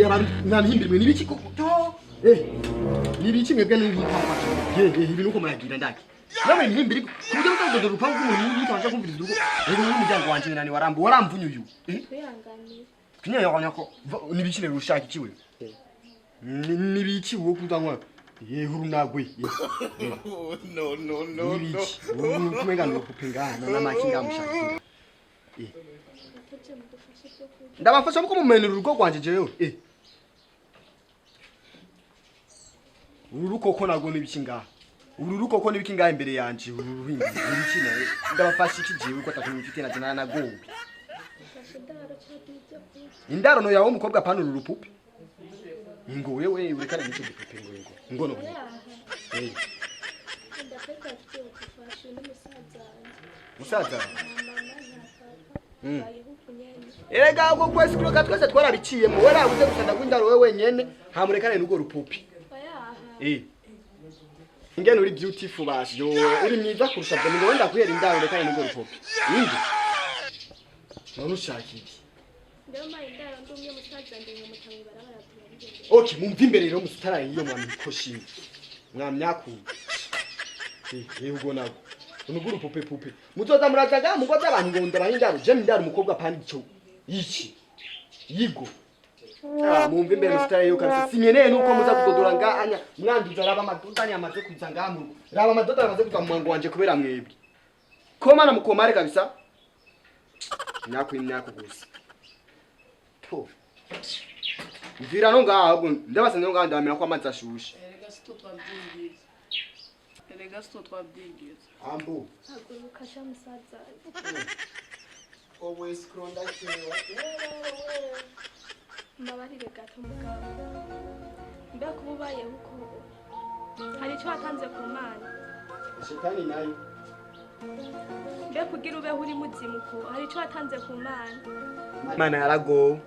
Abantu mwamihimbirimwe nibiki koko? Nibiki mwebwe n'ibitangwa? Ibi nuko muragira ndaki? Namwe imihimbiri ku buryo mutagudodora urupangu rw'umuntu mutabasha kumviriza urugo. Rero n'umuryango wanje nani warambu waramvunye uyu. Twihanganire. Kinyanya ko nibiki rero ushaka iki wewe? Nibiki wowe kudanywa? Yewe urunagwe. No, no, no, no. Nibiki? Kumenga nurupupe ngana n'amakinga mushaka. Mfashe, mudufashe ibyo kurya. Ndabafasha muko mumenera urugo rwanje jewe. Uru rukoko narwo nibiki ngaha? Uru rukoko nibiki ngaha imbere yanje? Uru ruhinga nibiki nawe? Ndabafasha iki jewe ko atakintu mfite na jana nagowe? Dufashe indaro cyangwa ibyo kurya. Indaro no yawe umukobwa, pana uru rupupe. Ngo wewe urekane n'icyo gipupe, ngo no. Oyaha. Ndakeka afite ubufasha n'umusaza wanjye. Musaza. Nta mama, nta papa. Bayeho uku nyene. Erega ubwo kwesi kuroka twese twarabiciyemo. Wewe rabuze gusa ndagwindaro wewe wenyene hamurekane n'urwo rupupe. Oyaha. Ingene uri beautiful bash yo, uri mwiza kurusha bwo ngo wenda kuhera indaro, rekane n'urwo rupupe. Indi. None ushaka iki? Ndabona indaro ndi umwe, musaza wanjye nkamuta mw'ibarabara turabigendera. Okay, mumva imbere rero musitara iyo mwamikoshi. Mwamyaku. Ubwo nabwo. Unuguru pupe pupe. Muzoza murazaga mugo z'abantu ngo ndabaha indaro. Je ndaro umukobwa pani ico. Iki. Yigo. Ah, mumva imbere musitara iyo kabisa. Sinyeneye nuko muza kudodora nga anya mwanduza. Raba amadodani amaze kuza ngaha mu rugo. Raba amadodani amaze kuza mu mwango wanje kubera mwebwe. Koma na mukomare kabisa. Myako imyako gusa. To. Mvira no ngaha ahubwo ndabasanze no ngaha ndamira ko amazi ashushe. Erega sito twabyigiza. Erega sito twabyigiza. Ambu. Haguruka sha musaza wanjye. Always kronda kewa. Mbabarire gato mugabo. Mbega kuba ubayeho uko hari icyo watanze ku Mana? Shetani nayo. Mbe kugira ubeho uri muzima uko hari icyo watanze ku Mana? Mana yaragowe.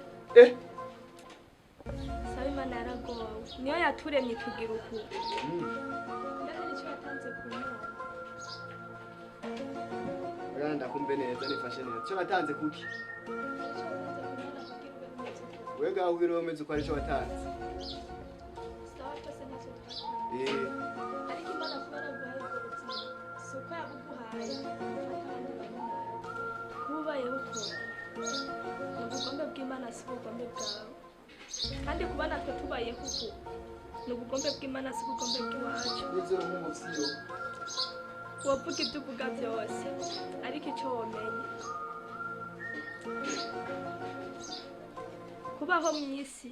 Saba Imana yaragowe, niyo yaturemye tugira uku. Mbe hari icyo watanze ku Mana? Rero ndakumve neza, nifashe neza. Cyo natanze kuki? Hari icyo watanze ku Mana kugira ubeho umeze uko? Wewe gaho ubwira umeze uko ari cyo watanze. Sawa, twese ntacyo twatanze. Ariko Imana kuba yaraguhaye ubwo buzima si uko yabuguhaye ufata abandi bamuhaye. Kuba ubayeho uko ni ubugombe bw'Imana, si ubugombe bwawe. Kandi kuba natwe tubayeho uku ni ubugombe bw'Imana, si ubugombe bw'iwacu. Nizo nk'umufyo. Wovuga ibyo uvuga byose, ariko icyo womenya, kubaho mu isi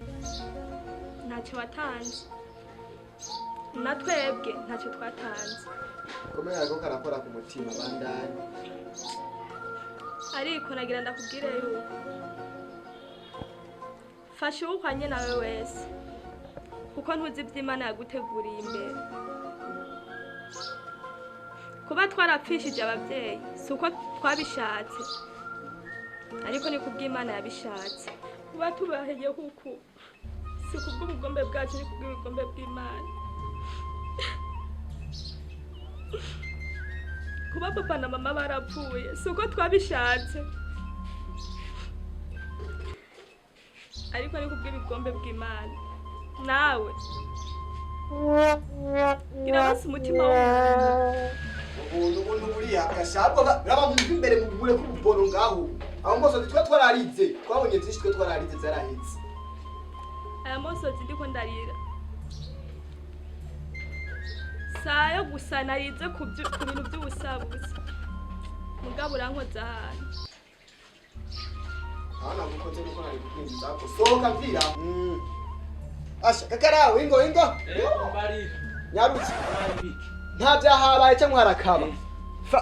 ntacyo watanze, na twebwe ntacyo twatanze. Komera ko karakora ku mutima bandanye. Ariko nagira ndakubwire yuko fasha uwuhwanye nawe wese, kuko ntuzi ibyo Imana yaguteguriye imbere. Kuba twarapfishije ababyeyi si uko twabishatse, ariko ni kubw'Imana yabishatse. Kuba tubaheyeho uku si kubw'ubugombe bwacu, ni kubw'ubugombe bw'Imana. Kuba papa na mama barapfuye si uko twabishatse, ariko ni kubw'ibigombe bw'Imana. Nawe gira basi umutima w'umuntu. Ubuntu buriya gashabwo raba mumva imbere mu bure k'ububoro ngaho. Aho mose twe twararize, twabonye byinshi, twe twararize zarahetse. Aya mosozi ndiko ndarira sayo gusa, narize ku bintu by'ubusabusa, mugabo urankoza ahantu. Aho nagukoze nuko nari kukwinjiza ko sohoka mvira. Asha kakarawe, ingo ingo. Mbarira. Nyarutse. Biki? Nta byahabaye cyangwa harakaba.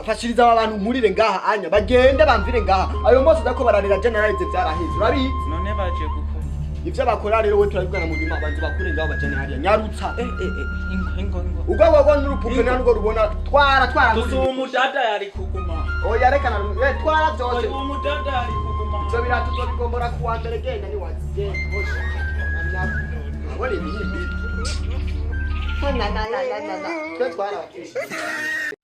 Fashiriza aba bantu nkurire ngaha anya bagende bamvire ngaha. Ayo mose dako bararira, je nararize byaraheze. Urabizi? None baje gukora iki? Ivyo bakora rero we turabivugana mu nyuma, banze bakure ngaho bajane hariya. Nyarutsa. Ingo ingo ingo. Ubwo wowe n'urupupe nta rubona twara twara. Tuzi uwo mudada yari kuguma. Oya rekana twara byose. Uwo mudada yari kuguma. Ivyo birato tuzobigombora kuwa mbere, genda ni wazigenda. Hosha. Abone ibihimbi. Na na na na na na. Twe twarabakishije.